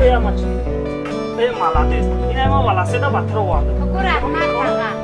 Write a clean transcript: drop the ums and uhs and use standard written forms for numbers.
Э, амачи, э, молодец. Ина ма велосипеда ба тир овардам. Ку, раҳмат, тага.